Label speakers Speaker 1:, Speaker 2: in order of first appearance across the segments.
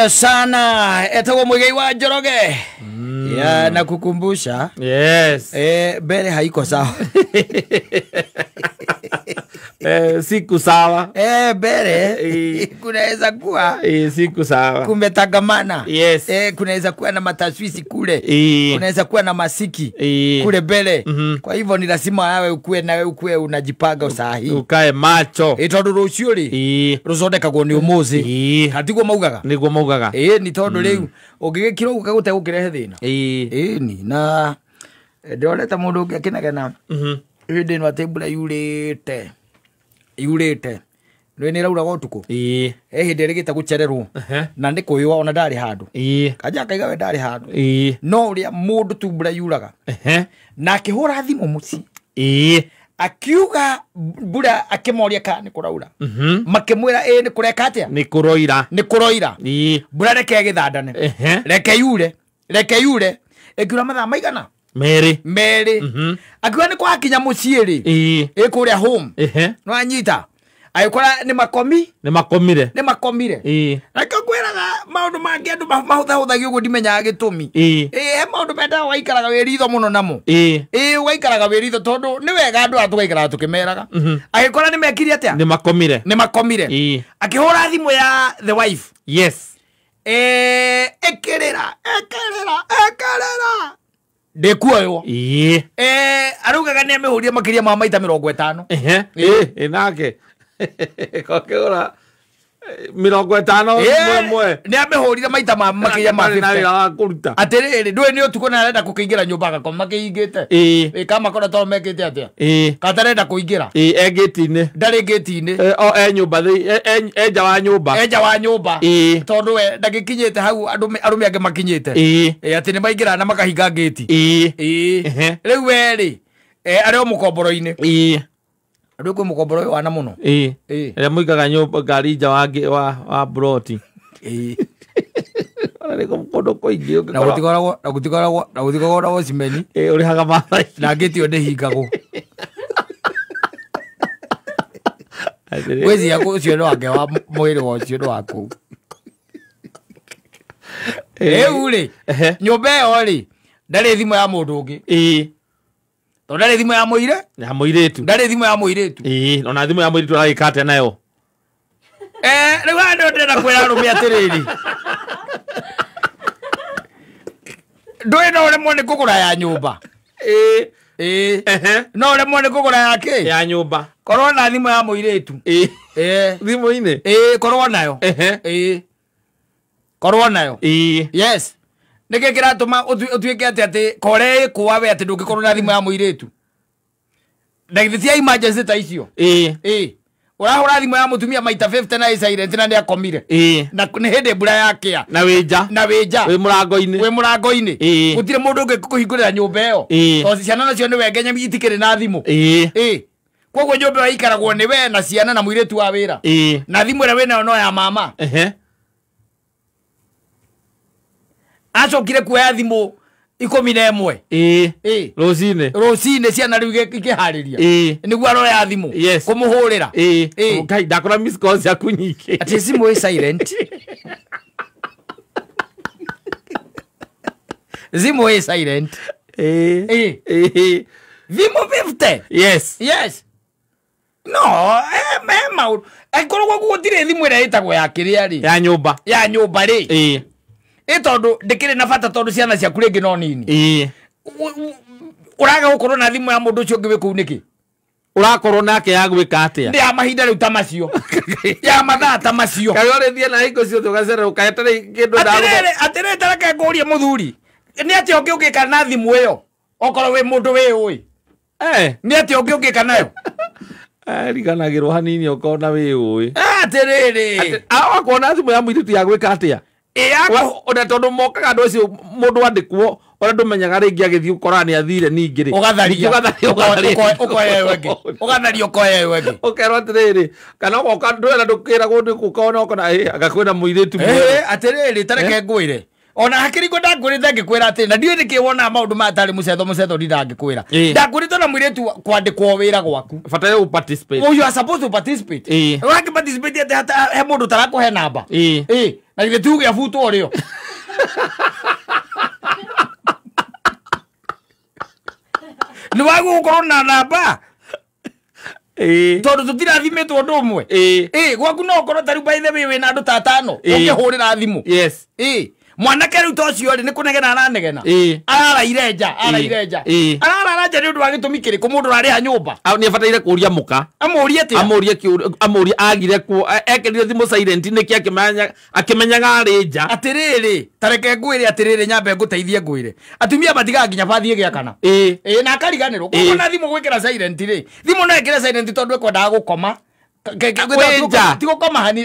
Speaker 1: Sana etagwo Muigai wa Njoroge. Ya na kukumbusha.
Speaker 2: Yes.
Speaker 1: Mbele haiko sawa.
Speaker 2: Siku sawa.
Speaker 1: Mbele kunaweza kuwa
Speaker 2: siku sawa.
Speaker 1: Kumetangamana.
Speaker 2: Yes.
Speaker 1: Kunaweza kuwa na mataswisi kule. Kunaweza kuwa na masiki kule mbele. Kwa hivyo ni lazima yawe ukue na ukue unajipanga sahi.
Speaker 2: Ukae macho.
Speaker 1: Tondu rucio ri ruthondekagwo ni umuthi. Hatiguo maugaga.
Speaker 2: Niguo maugaga.
Speaker 1: Ni tondu riu ungigikira uguo gute gukirehe thina. Ni na ndionete mundu ungi akinegena. Hindi ino ati mbura yurite. Yurite. Nĩ ĩrauraga ũtukũ. Hĩndĩ ĩrĩgĩte gũcererwo. Na nĩ kũyũa ona ndarĩ handũ. Kanja akaiga we ndarĩ handũ. No ũrĩa mũndũ tu mbura yuraga. Na akĩhũra thimũ mũciĩ. Akiuga mbura akĩmoria kana nĩ kũraura. Makĩmwĩra ĩ nĩ kũreka atĩa?
Speaker 2: Nĩ kũroira.
Speaker 1: Nĩ kũroira. Mbura reke ĩgĩthandane. Reke yure. Reke yure. Ĩkiura mathaa maigana?
Speaker 2: Merĩ.
Speaker 1: Merĩ. Akiuga nĩ kwakinya mũciĩ rĩ. Ĩ kũrĩa home. No anyita. Agĩkora nĩ makomi.
Speaker 2: Nĩ makomire.
Speaker 1: Nĩ makomire. Nakĩo ngwĩraga maũndũ mangĩ andũ mahũthahũthagia ũguo ndimenyaga gĩtũmi. He maũndũ mendaga waikaraga wĩ ritho mũno namo. Ũgaikaraga wĩ ritho tondũ nĩ wega andũ aya tũgaikaraga tũkĩmeraga. Agĩkora nĩ mekire atĩa?
Speaker 2: Nĩ makomire.
Speaker 1: Nĩ makomire. Akĩhũra thimũ ya the wife.
Speaker 2: Yes.
Speaker 1: Ĩkĩrĩra, ĩkĩrĩra, ĩkĩrĩra. Ndĩkuoywo. Araugaga nĩ amĩhũrire makĩria ma maita 50.
Speaker 2: Nake. Kokĩhũra 50 mwe.
Speaker 1: Nĩ amĩhũrire maita ma makĩria ma 50.
Speaker 2: Kũruta.
Speaker 1: Atĩrĩrĩ, ndũĩ nĩ ũtukũ na arenda gũkĩingĩra nyũmba agakoma makĩhingĩte. Kamakora tondũ mekĩte atĩa? Katarenda kũingĩra.
Speaker 2: E gĩti-inĩ.
Speaker 1: Ndarĩ gĩti-inĩ.
Speaker 2: O e nyũmba e nja wa nyũmba.
Speaker 1: E nja wa nyũmba. Tondũ we ndagĩkinyĩte hau arũme angĩ makinyĩte. Atĩ nĩ maingĩra na makahinga gĩti. Rĩu we rĩ, arĩ o mũkomboro-inĩ. Andũ kwĩ mũkomboro ũyũ wana mũno.
Speaker 2: Ĩrĩa mũigaga nyũmba ngari nja wa broti. Ona nĩ kũndũ kũingĩ
Speaker 1: Na gũtikoragwo na gũtikoragwo na gũtikoragwo na watchman.
Speaker 2: Ũrĩhaga mathaa.
Speaker 1: Na ngĩti ĩyo ndĩhingagwo. Ngwĩciria ũcio nĩ wake wa mwĩrĩ wa ũcio nĩ waku. Rĩu rĩ, nyũmba ĩyo rĩ, ndarĩ thimũ ya mũndũ ũngĩ. Tondũ ndarĩ thimũ ya mũire?
Speaker 2: Ya mũirĩtu.
Speaker 1: Ndarĩ thimũ ya mũirĩtu.
Speaker 2: Ona thimũ ya mũirĩtu aragĩka atĩa nayo?
Speaker 1: Rĩu haha nĩho ndĩrenda kwĩra arũme atĩrĩrĩ. Ndũĩ no ũremwo nĩ kũgũra ya nyũmba. No ũremwo nĩ kũgũra ya kĩ?
Speaker 2: Ya nyũmba.
Speaker 1: Korwo na thimũ ya mũirĩtu.
Speaker 2: Thimũ-inĩ?
Speaker 1: Korwo nayo. Korwo nayo. Yes. Nĩkĩ kĩratũma ũtuĩke atĩ atĩ kore ĩkũa we atĩ ndũngĩkorwo na thimũ ya mũirĩtu? Na githĩ ti ya emergency ta icio? Ũrahũra thimũ ya mũtumia maita 50 na ĩ silent na nĩ akomire. Na nĩ hĩndĩ mbura yakĩa.
Speaker 2: Na wĩ nja.
Speaker 1: Na wĩ nja.
Speaker 2: Wĩ mũrango-inĩ.
Speaker 1: Wĩ mũrango-inĩ. Gũtirĩ mũndũ ũngĩ kũhingũrĩra nyũmba ĩyo. Tondũ ciana nacio nĩ we nginya itikĩrĩ na thimũ. Koguo nyũmba ĩyo ĩikaragwo nĩ we na ciana na mũirĩtu wa wĩra. Na thimũ ĩrĩa wĩnayo no ya mama. Acokire kuoya thimũ 11.
Speaker 2: Rũcinĩ.
Speaker 1: Rũcinĩ ciana rĩu ikĩharĩria. Nĩguo aroya thimũ. Kũmũhũrĩra.
Speaker 2: Ngai ndakora miss call ciaku nyingĩ.
Speaker 1: Atĩ thimũ ĩ silent. Thimũ ĩ silent. Thimũ 50.
Speaker 2: Yes.
Speaker 1: Yes. No, maũndũ. Angĩkorwo gwaku gũtirĩ thimũ ĩrĩa ĩtagwo ya kĩrĩa rĩ.
Speaker 2: Ya nyũmba.
Speaker 1: Ya nyũmba rĩ. Tondũ ndĩkĩrĩ na bata tondũ ciana ciaku rĩngĩ no nini. Ũraga gũkorwo na thimũ ya mũndũ ũcio ũngĩ wĩ kũu nĩkĩ?
Speaker 2: Ũrakorwo nake ya gwĩka atĩa?
Speaker 1: Nĩ ya mahinda rĩu ta macio. Ya mathaa ta macio.
Speaker 2: Kaĩ ũrĩthiĩ na hingo ciothe ũgacerera ũkaeterera kĩndũ
Speaker 1: ndagũtha. Atĩrĩrĩ ta reke ngũrie mũthuri. Nĩ atĩa ũngĩ ũngĩka na thimũ ĩyo? Okorwo wĩ mũndũ wĩyũĩ. Nĩ atĩa ũngĩ ũngĩka nayo?
Speaker 2: Riganagĩrwo hanini ũkona wĩyũĩ.
Speaker 1: Atĩrĩrĩ.
Speaker 2: Wakorwo na thimũ ya mũirĩtu ya gwĩka atĩa? Ona tondũ mokaga andũ acio mũndũ andĩkwo ona ndũmenyaga rĩngĩ agĩthiĩ ũkora nĩ athire ningĩ rĩ.
Speaker 1: Ũgatharia. Ũkoya ĩyo ĩngĩ. Ũgatharia ũkoya ĩyo ĩngĩ.
Speaker 2: Ũkerwo atĩrĩrĩ kana ũgoka ndwĩra ndũkĩragwo nĩ gũka ona ũkona anga kwĩna mũirĩtu
Speaker 1: mwerũ. Atĩrĩrĩ ta reke ngwĩre. Ona hakĩrĩ ngo ndakwĩrĩte ngĩkwĩra atĩ na ndiũĩ nĩkĩ wonaga maũndũ maya tarĩ mũcetho mũcetho ndindangĩkwĩra. Ndakwĩrĩte na mũirĩtu kwandĩkwo wĩra gwaku.
Speaker 2: Bataire ũ participate.
Speaker 1: You are supposed to participate. Ũrangĩ participate atĩ he mũndũ ũtarakũhe namba. Na githĩ tuge abutwo rĩo. Nĩ wagĩrĩirwo gũkorwo na namba. Tondũ tũtirathimĩtwo ũndũ ũmwe. Gwaku no ũkorwo ta rĩu by the way wĩna andũ ta atano ũngĩhũrĩra thimũ.
Speaker 2: Yes.
Speaker 1: Mwanake rĩu ta ũcio rĩ nĩ kũnegena aranegena. Araraire nja, araire nja. Ararara nja nĩ ũndũ wa gĩtũmi kĩrĩkũ mũndũ ũrarĩha nyũmba?
Speaker 2: Nĩ abataire kũria mũka.
Speaker 1: Amũrie atĩa?
Speaker 2: Amũrie kĩũria, amũrie agire kuo, ekĩrire thimũ silent nĩkĩ akĩmenyaga arĩ nja.
Speaker 1: Atĩrĩrĩ, ta reke ngwĩre atĩrĩrĩ, nyambe ngũteithie ngwĩre. Atumia matigaga nginya bathi ĩgĩakana. Na akariganĩrwo. Koguo na thimũ gwĩkĩra silent rĩ, thimũ no ĩkĩre silent tondũ ĩkwendaga gũkoma. Ti gũkoma hani,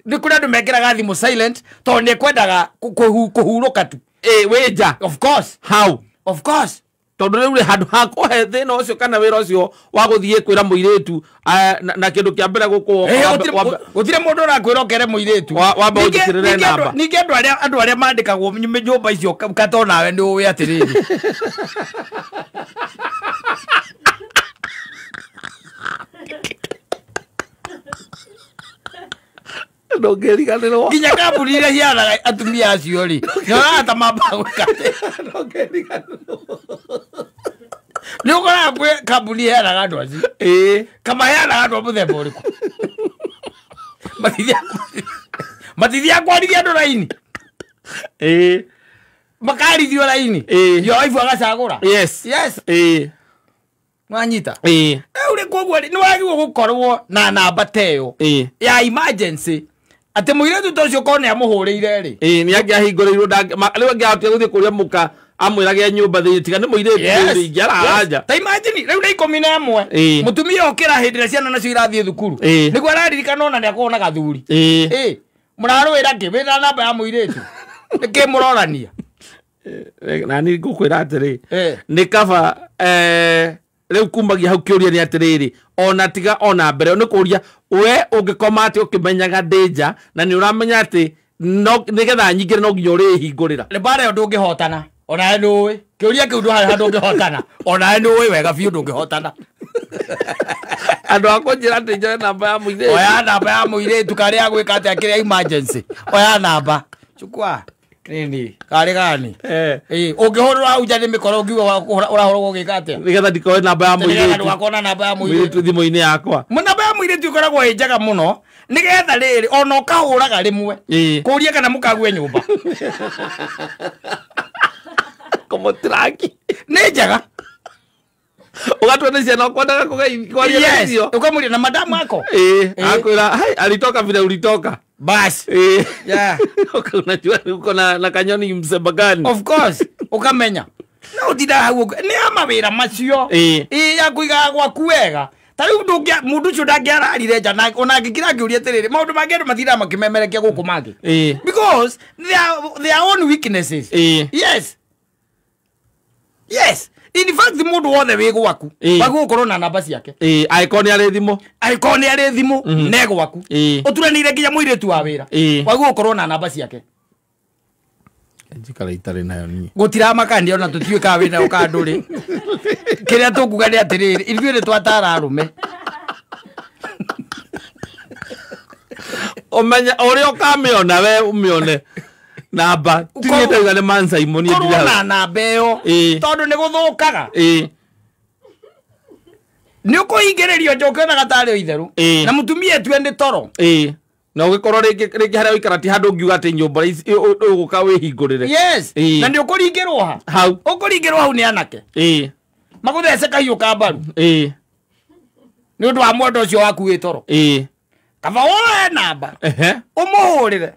Speaker 1: nĩ kũrĩ andũ mekĩraga thimũ silent tondũ nĩ kwendaga kũhurũka tu.
Speaker 2: Wĩ nja.
Speaker 1: Of course.
Speaker 2: How?
Speaker 1: Of course.
Speaker 2: Tondũ rĩu rĩ handũ ha kũhe thĩna ũcio kana wĩra ũcio wa gũthiĩ kwĩra mũirĩtu na kĩndũ kĩa mbere gũkũ
Speaker 1: gũtirĩ mũndũ ũrakwĩra ũkere mũirĩtu.
Speaker 2: Wambe ũnjĩkĩrĩre namba.
Speaker 1: Ningĩ andũ arĩa mandĩkagwo nyũmba icio kato nawe nĩ ũĩ atĩrĩrĩ.
Speaker 2: Ndũngĩriganĩrwo.
Speaker 1: Nginya kambuni iria cianaga atumia acio rĩ, nyonaga ta mambaga gwĩka atĩa.
Speaker 2: Ndũngĩriganĩrwo.
Speaker 1: Nĩ ũkoraga kwĩ kambuni iheanaga andũ acio. Kamaheanaga andũ a mũthemba ũrĩkũ? Matithiaga kwarithia andũ raini. Makarithio raini. Yo waifu agacagũra.
Speaker 2: Yes.
Speaker 1: Yes. Nwanyita. Rĩu rĩ koguo rĩ nĩ wagĩrĩirwo gũkorwo na namba ta ĩyo ya emergency. Atĩ mũirĩtu ta ũcio korwo nĩ amũhũrĩire rĩ.
Speaker 2: Nĩ angĩahingũrĩirwo rĩu angĩahotire gũthiĩ kũrĩa mũka amwĩrage nyũmba thĩinĩ tiga nĩ mũirĩtu rĩu ingĩarara nja.
Speaker 1: Ta imagine rĩu nĩ 11. Mũtumia okĩra hĩndĩ ĩrĩa ciana nacio irathiĩ thukuru. Nĩguo araririkana ona nĩ akorwo na gathuri. Mũrarũĩra kĩ? Wĩna namba ya mũirĩtu. Nĩkĩ mũrorania?
Speaker 2: Na niĩ ngũkwĩra atĩrĩ, nĩ kaba rĩu kumagia hau kĩũria nĩ atĩrĩrĩ, ona tiga ona mbere nĩ kũria we ũngĩkoma atĩ ũkĩmenyaga ndĩ nja na nĩ ũramenya atĩ nĩgetha nyingĩre no nginya ũrĩhingũrĩra.
Speaker 1: Nĩ mbara ĩyo ndũngĩhotana. Onawe nĩ ũĩ. Kĩũria kĩu ndũ harĩa ndũngĩhotana. Onawe nĩ ũĩ wega biũ ndũngĩhotana.
Speaker 2: Andũ a kũnjĩra atĩ njoe namba ya mũirĩtu.
Speaker 1: Oya namba ya mũirĩtu karĩa agwĩka atĩa kĩrĩa emergency. Oya namba. Chukua. Nini? Karĩ gani? Ũngĩhũrĩrwo hau nja nĩ mĩkoro ũngiuga ũrahũrwo ũgĩka atĩa?
Speaker 2: Nĩgetha ndikoe namba ya mũirĩtu.
Speaker 1: Nĩgetha ndũgakona namba ya mũirĩtu
Speaker 2: thimũ-inĩ yakwa.
Speaker 1: Namba ya mũirĩtu ĩkoragwo ĩ njega mũno nĩgetha rĩrĩ ona ũkahũraga rĩmwe kũria kana mũkague nyũmba.
Speaker 2: Kũmũtiraki.
Speaker 1: Nĩ njega.
Speaker 2: Ũgatua nĩ ciana ũkwendaga kwaria nacio.
Speaker 1: Ũkamũria na madamu ako.
Speaker 2: Akwĩra hai alitoka vile ulitoka.
Speaker 1: Bas. Yeah.
Speaker 2: Unajua uko na kanyoni msemba gani?
Speaker 1: Of course. Ukamenya. No ũtindaga hau nĩ ya mawĩra macio. Ya kũigaga gwaku wega. Ta rĩu mũndũ ũcio ndangĩararire nja na ona angĩkira angĩũria atĩrĩrĩ, maũndũ mangĩ andũ matindaga makĩmemerekia gũkũ mangĩ. Because their own weaknesses. Yes. Yes. In fact, mũndũ wothe wĩ gwaku wagĩrĩirwo gũkorwo na namba ciake.
Speaker 2: Angĩkorwo nĩ arĩ thimũ.
Speaker 1: Angĩkorwo nĩ arĩ thimũ ne gwaku. Ũturanĩire nginya mũirĩtu wa wĩra. Wagĩrĩirwo gũkorwo na namba ciake.
Speaker 2: Njikara itarĩ nayo niĩ.
Speaker 1: Gũtiramakania ona tũtiũĩ kana wĩ nayo kana ndũrĩ. Kĩrĩa tũkuga nĩ atĩrĩrĩ, ithuĩ nĩ twatara arũme.
Speaker 2: Ũmenye ũrĩa ũkamĩona we ũmĩone. Namba tinie tauga nĩ Man Simon niĩ
Speaker 1: Korwo na namba ĩyo tondũ nĩ gũthũkaga. Nĩ ũkũhingĩrĩrio nja ũkĩonaga tarĩ o itherũ. Na mũtumia etue nĩ toro.
Speaker 2: Na ũgĩkorwo rĩngĩ harĩa ũikara ti handũ ũngiuga atĩ nyũmba ũgũka wĩhingũrĩre.
Speaker 1: Yes. Na nĩ ũkũringĩrwo ha?
Speaker 2: Hau.
Speaker 1: Ũkũringĩrwo hau nĩ anake. Magũthece kahiũ ka mbaru. Nĩ ũndũ wa mwendo ũcio waku wĩ toro. Kaba woe namba. Ũmũhũrĩre.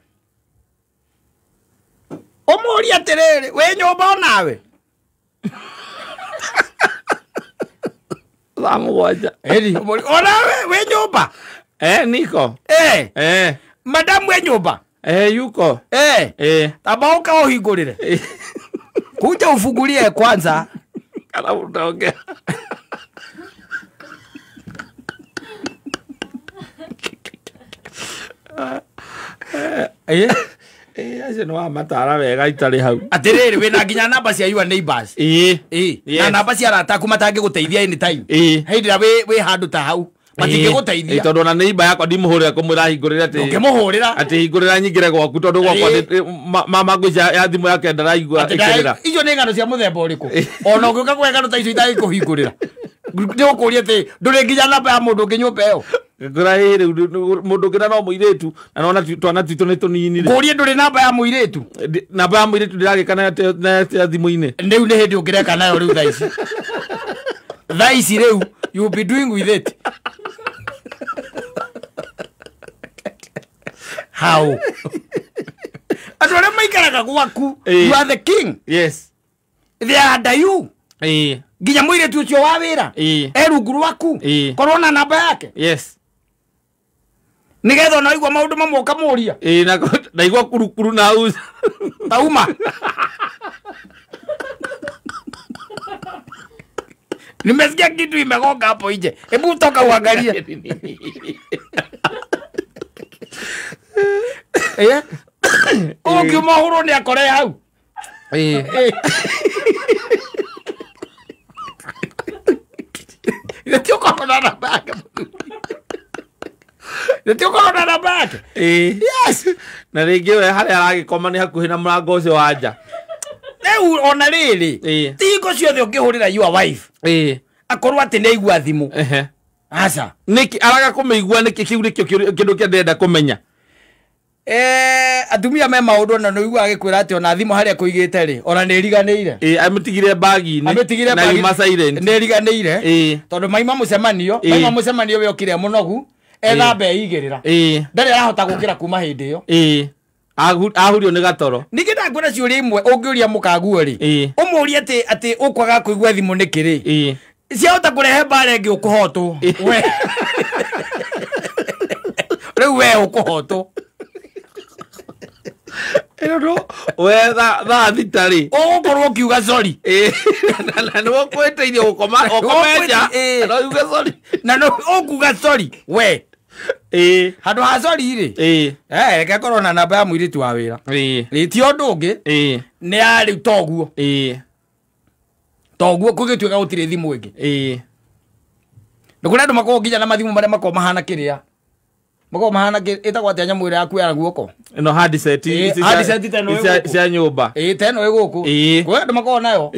Speaker 1: Ũmũrie atĩrĩrĩ, wĩ nyũmba onawe?
Speaker 2: Thaa mũgwanja.
Speaker 1: Onawe wĩ nyũmba?
Speaker 2: Niko.
Speaker 1: Madamu wĩ nyũmba?
Speaker 2: Yuko.
Speaker 1: Tamba ũka ũhingũrĩre. Kuja ufungulie kwanza.
Speaker 2: Kana utaongea. Acio nĩ wamatara wega itarĩ hau.
Speaker 1: Atĩrĩrĩ, wĩna nginya namba cia your neighbors. Na namba cia arata aku matangĩgũteithia anytime. Hĩndĩ ĩrĩa wĩ handũ ta hau. Matingĩgũteithia.
Speaker 2: Tondũ ona neighbor yakwa ndimũhũrĩra kũmwĩra hingũrĩre atĩ
Speaker 1: Ũngĩmũhũrĩra
Speaker 2: atĩ hingũrĩra nyingĩre gwaku tondũ gwakwa mama ngwĩcia ya thimũ yake ndaraigua ĩkĩrĩra.
Speaker 1: Icio nĩ ng'ano cia mũthemba ũrĩkũ? Ona ũngĩũka kũhe ng'ano ta icio itangĩkũhingũrĩra. Nĩgũkũria atĩ ndũrĩ nginya namba ya mũndũ ũngĩ nyũmba ĩyo.
Speaker 2: Ngora rĩu mũndũ ũngĩ na no mũirĩtu na nona twana twitũ nĩ tũnini rĩ.
Speaker 1: Ngũrie ndũrĩ namba ya mũirĩtu.
Speaker 2: Namba ya mũirĩtu ndĩragĩka na ya thimũ-inĩ.
Speaker 1: Rĩu nĩ hĩndĩ ũngĩreka nayo rĩu thaa ici. Thaa ici rĩu you will be doing with it. How? Andũ arĩa maikaraga gwaku, you are the king.
Speaker 2: Yes.
Speaker 1: They are under you. Nginya mũirĩtu ũcio wa wĩra e rungu rwaku. Korwo na namba yake.
Speaker 2: Yes.
Speaker 1: Nĩgetha ona waigua maũndũ mamwe ũkamũria.
Speaker 2: Naigua kurukuru na uza.
Speaker 1: Tauma. Nimesikia kitu imegonga hapo nje. Hebu toka uangalie. Ũngiuma ũhũrwo nĩ akore hau. Nĩ ũkorwo na namba yake. Nĩ ũkorwo na namba yake. Yes.
Speaker 2: Na rĩngĩ we harĩa aragĩkoma nĩ hakuhĩ na mũrango ũcio wa nja.
Speaker 1: Rĩu ona rĩrĩ ti hingo ciothe ũngĩhũrĩra your wife akorwo atĩ nĩ aigua thimũ. Aca.
Speaker 2: Nĩkĩ araga kũmĩigua nĩkĩ kĩu nĩkĩo kĩndũ kĩrĩa ndĩrenda kũmenya.
Speaker 1: Atumia me maũndũ na nĩũiguaga agĩkwĩra atĩ ona thimũ harĩa kũigĩte rĩ ona nĩ ĩriganĩire.
Speaker 2: Amĩtigire bagi-inĩ na yuma silent.
Speaker 1: Nĩ ĩriganĩire tondũ maima mũcemanio we okire mũnogu ethambe eigĩrĩra. Ndarĩ arahota gũkĩra kuma hĩndĩ ĩyo.
Speaker 2: Ahurio nĩ gatoro.
Speaker 1: Ningĩ ndakwĩra ciũria imwe ũngĩũria mũkaguo rĩ ũmũrie atĩ atĩ ũkwaga kũigua thimũ nĩkĩ rĩ ciahota kũrehe mbara ĩngĩ ũkũhotwo. We rĩu we ũkũhotwo.
Speaker 2: We thaa thita rĩ
Speaker 1: ũgũkorwo ũkiuga sorry.
Speaker 2: Na nĩ ũkwĩtĩirie gũkoma ũkome nja na uge sorry.
Speaker 1: Na no ũkuga sorry we. Handũ ha sorry rĩ reke akorwo na namba ya mũirĩtu wa wĩra. Ti ũndũ ũngĩ nĩ ya rĩu toguo. Toguo kũgĩtuĩka gũtirĩ thimũ ĩngĩ. Nĩ kũrĩ andũ makoragwo nginya na mathimũ marĩa makoragwo mahana kĩrĩa. Makoragwo mahana ĩtagwo atĩa nyamũ ĩrĩa ya kuoya guoko.
Speaker 2: Ĩno handset cia nyũmba.
Speaker 1: Ta ĩno ĩ gũkũ. Kwĩ andũ makoragwo nayo.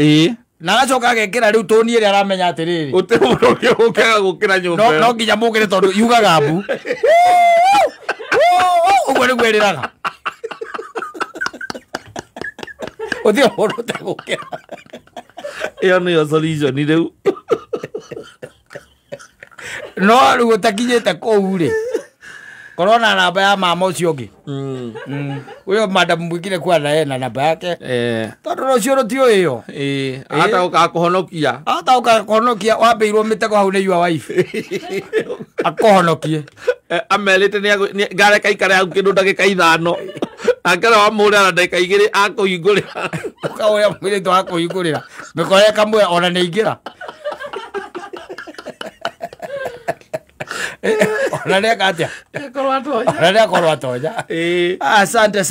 Speaker 1: Na agacoka agekĩra rĩu tũni ĩrĩa aramenya atĩrĩrĩ.
Speaker 2: Gũtirĩ mũndũ ũngĩ ũkaga gũkĩra nyũmba ĩyo.
Speaker 1: No nginya mũkĩre tondũ yugaga mbu. Ũguo nĩguo ĩrĩraga. Gũtirĩ mũndũ ũtegũkĩra.
Speaker 2: Ĩyo nĩyo solution rĩu.
Speaker 1: No rĩu ũtakinyĩte kũu rĩ. Korwo na namba ya mama ũcio ũngĩ. Ũyũ madam mwingine kwa na na namba yake. Tondũ rũciũ rũtiũĩ ĩyo.
Speaker 2: Ata ũgakũhonokia.
Speaker 1: Ata ũgakũhonokia wambĩirwo mĩtego hau nĩ your wife. Akũhonokie.
Speaker 2: Amerĩte nĩ ngareka ikare hau kĩndũ ndagĩka 5. Angĩra wamũhũrĩra na ndagĩka 2 akũhingũrĩra.
Speaker 1: Ũkaũrĩa mũirĩtu akũhingũrĩra. Mĩkora ĩkamwĩra ona nĩ aingĩra. Ona nĩ eka atĩa?
Speaker 2: Akorwo atonya.
Speaker 1: Ona nĩ akorwo atonya. Asante sana.